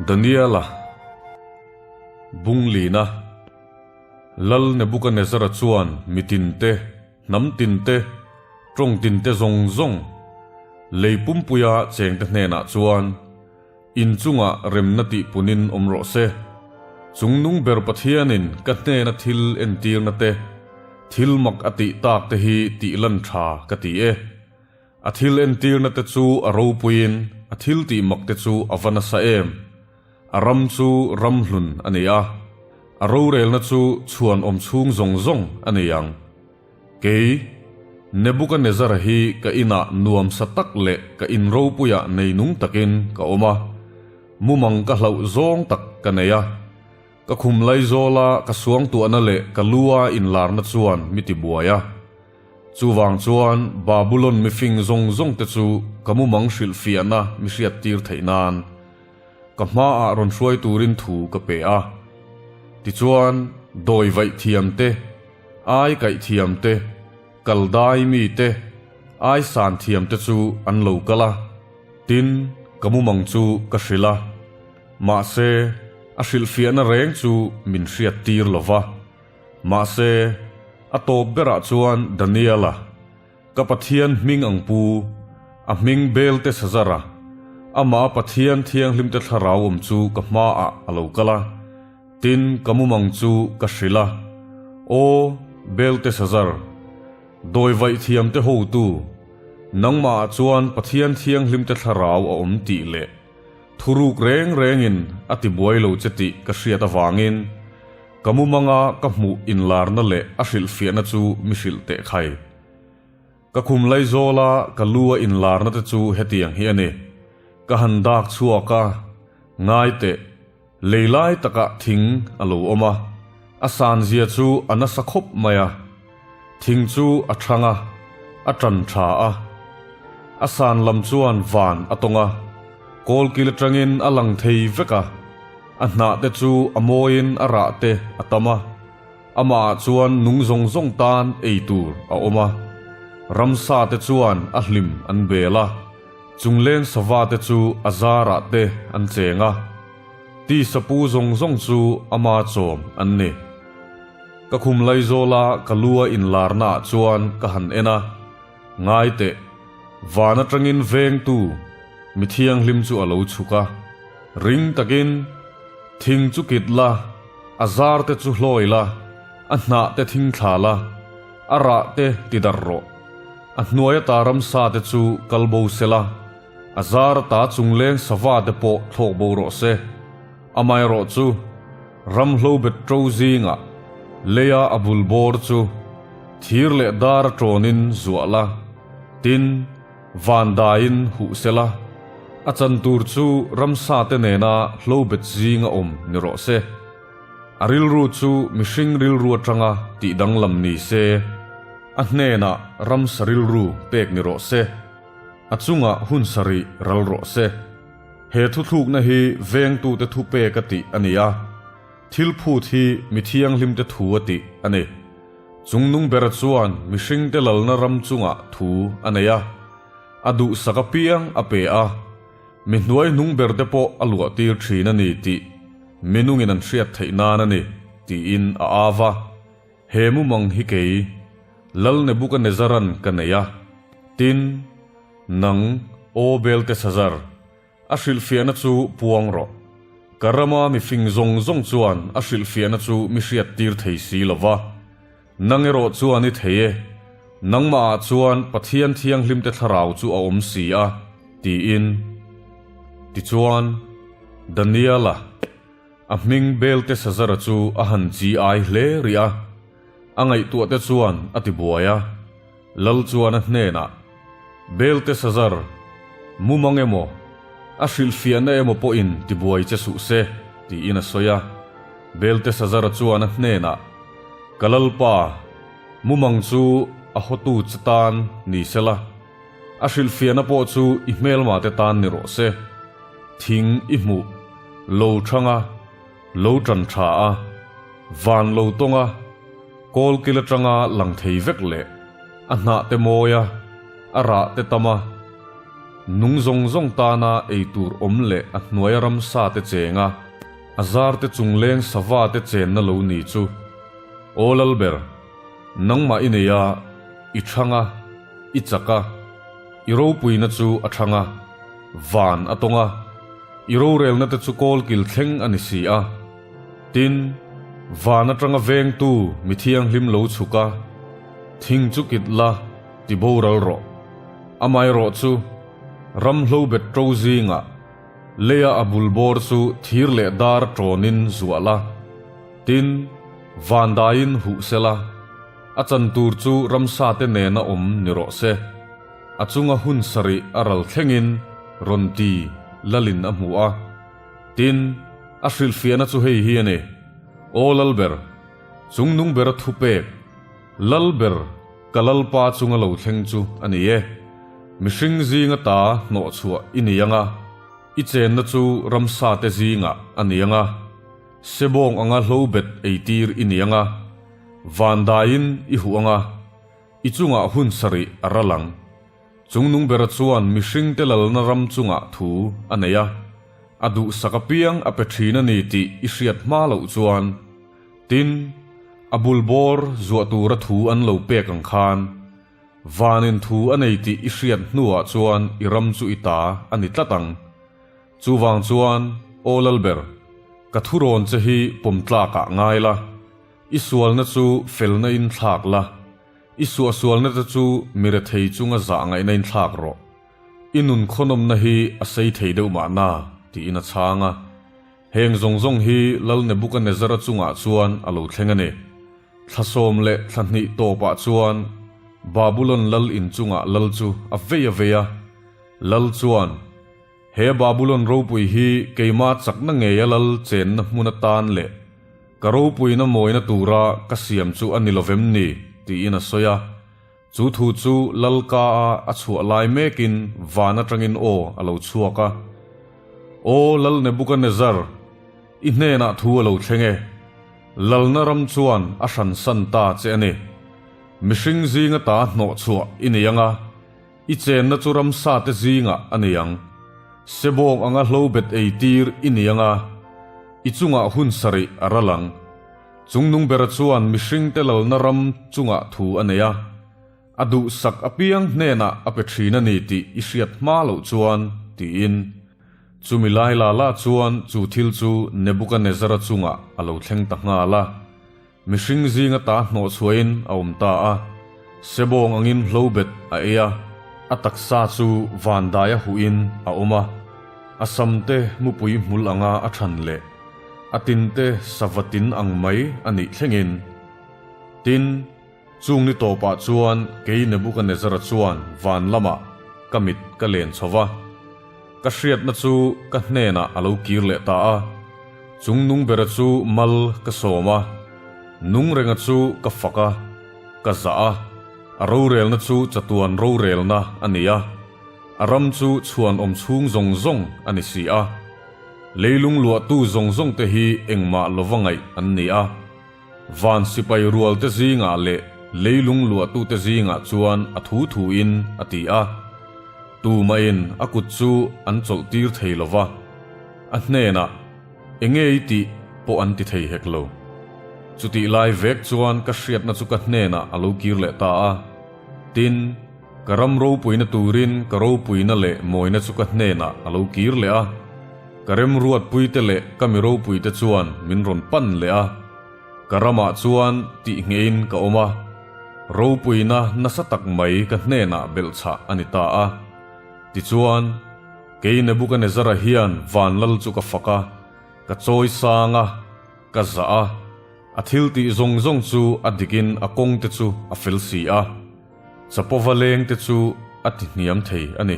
Daniela Bunglina Lal Nebukanezzara chuan mi tinte, hnam tinte, tawng tinte zawng zawng, lei pumpuia chengte hnenah chuan, In chungah remna tih punin awm rawh se. Chungnung ber Pathianin ka hnena thil entirna te, thil mak a tih tak te hi tih lan tha ka ti e. A thil entirna te chu a ropuiin a thil tih mak te chu a va nasa em. A ram chu ram hlun a ni a, a rorelna chu chhuan awm chhung zawng zawng a ni ang. Kei, Nebukanezzara hi ka inah nuamsa tak leh ka in ropuiah neinung takin ka awm a, mumang ka hlauh zawng tak ka nei a. Ka khum laizawla ka suangtuahna leh ka lua inlarna chuan mi tibuai a. Chuvang chuan Babulon mifing zawng zawngte chu ka mumang hrilhfiahna mi hriattir theih nan ka hmaah rawn hruai turin thu ka pe a. Tichuan, dawi vaih thiamte, Ai kaih thiam te, kal dai mi te, ai san thiam te chu an lo kal a, tin, ka mumang chu ka hrilh a. Mahse, a hrilhfiahna reng chu min hriat tir lo va. Mahse, a tawp berah chuan Daniela, ka Pathian hming ang pu, a hming Belteshazzara, amah a Pathian thianghlimte thlarau awm chu ka hmaah a lo kal a. Tin, ka mumang chu ka hrilh a, Aw, Belteshazzar, dawi vaih thiamte hotu, nangmahah chuan Pathian thianghlimte thlarau a awm tih leh thuruk reng rengin a tibuai lo che tih ka hriat avangin ka mumanga ka hmuh inlarna leh a hrilhfiahna chu mi hrilh teh khai. Ka khum laizawla ka lu a inlarna te chu hetiang hi a ni, ka han dak chhuak a, ngai teh, Lei lai takah thing a lo awm a, a sanzia chu a nasa khawp mai a. Thing chu a thang a, a tan tha a. A san lam chuan van a tawng a, kawlkil atangin a lang thei vek a. A hnah te chu a mawiin a rah te a tam a. Amahah chuan nung zawng zawng tan ei tur a awm a. Ramsa te chuan a hlim an bel a. Chungleng sava te chu a zarah te an cheng a, tisa pu zawng zawng chu ama chawm an ni. Ka khum laizawla ka lu a inlarna ah chuan ka han en a, ngai teh, van atangin vengtu mi thianghlim chu a lo chhuk a, ring takin, Thing chu kit la, a zar te chu hlawi la, a hnah te thing thla la, a rah te ti darh rawh. A hnuai ata ramsa te chu kal bo se la, a zar ata chungleng sava te pawh thlawk bo rawh se. Amaherawh chu, ram hlo bet ṭo zingah leia a bul bawr chu thir leh dar a ṭawnin zuah la, tin, van daiin huh se la, a chan tur chu ramsa te nena hlo bet zinga awm ni rawh se. A rilru chu mihring rilru atanga tih danglam ni se, a hnenah ramsa rilru pek ni rawh se, a chungah hun sarih ral rawh se. He thuthlukna hi vengtute thu pek a tih a ni a, thil phut hi mi thianghlimte thu a tih a ni. Chungnung bera chuan mihringte lalna ram chungah thu a nei a, a duhsak apiang a pe a, Mi hnuai hnung ber te pawh a luah tir thin a ni tih minungin an hriat theih nan a ni, tiin a av a. He mumang hi kei, Lal Nebukanezaran ka nei a. Tin, nang, Aw Belteshazzar, a hrilhfiahna chu puang rawh. Ka rama mi fing zawng zawng chuan a hrilhfiahna chu mi hriat tir thei si lo va. Nang erawh chuan i thei e, nangmahah chuan Pathian thianghlimte thlarau chu a awm si a, tiin. Tichuan, Daniela, a hming Belteshazzara chu a han chi ai hle rih a, a ngaihtuahte chuan a tibuai a. Lal chuan a hnenah, Belteshazzar, mumang emaw, a hrilhfiahna emaw pawhin tibuai che suh se, tiin a sawi a. Belteshazzara chuan a hnenah, Ka Lalpa, mumang chu a hawtu che tan ni sela, a hrilhfiahna pawh chu i hmelmate tan ni rawh se. Thing i hmuh, lo thanga, lo tan tha a, van lo tawnga, kawlkil atanga lang thei vek leh a hnah te mawi a, a rah te tam a. Nung zawng zawng tana ei tur awm leh a hnuaia ramsa te cheng a, a zar te chung leng sava te chenna lo ni chu. Aw Lalber, nangmah i nei a, i thang a, i chak a, i ropuina chu a thang a, van a tawng a, i rorelna te chu kawlkil thleng a ni si a. Tin, van atanga vengtu mi thianghlim lo chhuk a, thing chu kit la, ti boral rawh. Amaherawh chu, ram hlo bet ṭo zingah leia a bul bawr chu thir leh dar ṭawnin zuah la, tin, van daiin huh se la, a chan tur chu ramsate nena awm ni rawh se. A chunga hun sarih a ral thlengin rawn ti lalin a hmu a. Tin, a hrilhfiahna chu hei hi a ni, Aw Lalber, chungnung bera thupek, Lalber, Ka Lalpa chunga lo thleng chu a ni e. Mihring zinga ta hnawhchhuah i ni ang a, i chenna chu ramsate zingah a ni ang a, sebawng anga hlobet eitir i ni ang a, vandaiin i huh ang a, i chungah hun sarih a ral ang. Chungnung bera chuan mihringte lalna ram chungah thu a nei a, a duhsak apiang a pe thin a ni tih i hriat hma loh chuan, Tin, a bul bawr zuah tura thu an lo pek ang khan, vanin thu a nei tih i hriat hnuah chuan i ram chu i ta a ni tlat ang. Chuvang chuan, Aw Lalber, ka thurawn che hi pawm tlakah ngai la, i sualna chu felna in thlak la, i suahsualna te chu mi rethei chunga zah ngaihna in thlak rawh. I nun khawnawmna hi a sei thei deuh mahna, tiin a chhang a. Heng zawng zawng hi Lal Nebukanezzara chungah chuan a lo thleng a ni. Thla 12 thla 2 tawpah chuan Babulon lal in chungah lal chu a vei a vei a. Lal chuan, He Babulon ropui hi keimah chakna ngeia lal chenna hmun atan leh ka ropuina mawina tura ka siam chu a ni lovem ni? tiin a sawi a. Chu thu chu Lalka-a a chhuah lai mekin van atangin aw a lo chhuak a. Aw Lal Nebukanezzar, i hnenah thu a lo thleng e. Lalna ram chuan a hransan ta che a ni. Mihring zinga ta hnawh chhuah i nei ang a, i chenna chu ramsate zingah a nei ang. Sebawng anga hlobet eitir i ni ang a, i chungah hun sarih a ral ang. Chungnung bera chuan mihringte lalna ram chungah thu a nei a, a duhsak apiang hnenah a pe thin a ni tih i hriat hma loh chuan, tiin. Chumi lai la la chuan chu thil chu Nebukanezzara chungah a lo thleng ta nghal a. Mihring zinga ta hnawhchhuahin a awm ta a, sebawng angin hlobet a ei a, a taksa chu vandaia huhin a awm a, a samte mupui hmul anga a than leh. A tinte sava tin ang mai a nih thlengin. Tin, chung ni tawpah chuan kei Nebukanezzara chuan van lamah ka mit ka len chho va. Ka hriatna chu ka hnenah a lo kir leh ta a. Chung nung bera chu mal ka sawm a, nung renga chu ka fak a, ka zah a, a rorelna chu chatuan rorelna a ni a, a ram chu chhuanawm chhung zawng zawng a ni si a. Leilung luahtu zawng zawng te hi engmah lova ngaih an ni a, van sipai rual te zingah leh leilung luahtu te zingah chuan a thu thuin a ti a. Tumahin a kut chu an chawlh tir thei lova, a hnenah enge i tih pawh an ti thei hek lo. Chutih lai vek chuan ka hriatna chu ka hnenah a lo kir leh ta a, tin, Ka ram ropuina turin ka ropuina leh mawina chu ka hnenah a lo kir leh a, ka remruatpuite leh ka mi ropuite chuan min rawn pan leh a, ka ramah chuan tih ngeiin ka awm a, ropuina nasa tak mai ka hnenah belhchhah a ni ta a. Tichuan, kei Nebukanezzara hian van lal chu ka fak a, ka chawi sang a, ka zah a, a thiltih zawng zawng chu a dikin a kawngte chu a fel si a. Chapova leng te chu a ti hniam thei a ni.